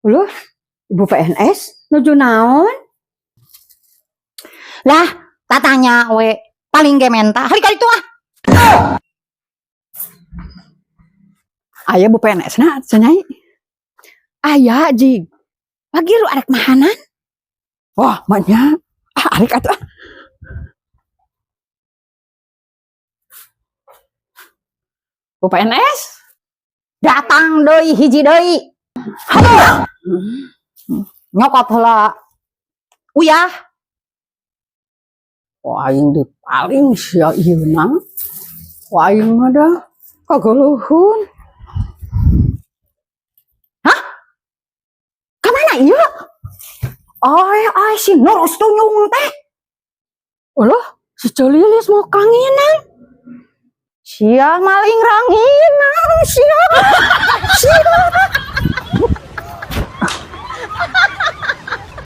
Uluh, Ibu PNS nuju naon? Lah, tatanya we paling ge menta. Hari kali itu ah. Aya Bu PNS na cenah. Aya jig. Pagi lu arek mahanan? Wah, maknya. Ah, arek atuh ah. Bu PNS? Datang deui hiji deui. Halo. Nyokot heula. Uyah. Wah, aing di paling sia ieu na. Wah, aing mah dah kaguluhun. Hah? Kamana ieu? Ay, ay, si Nur Tunyung teh. Ulah, si Celilis mau kanginan. Sia maling ranginang.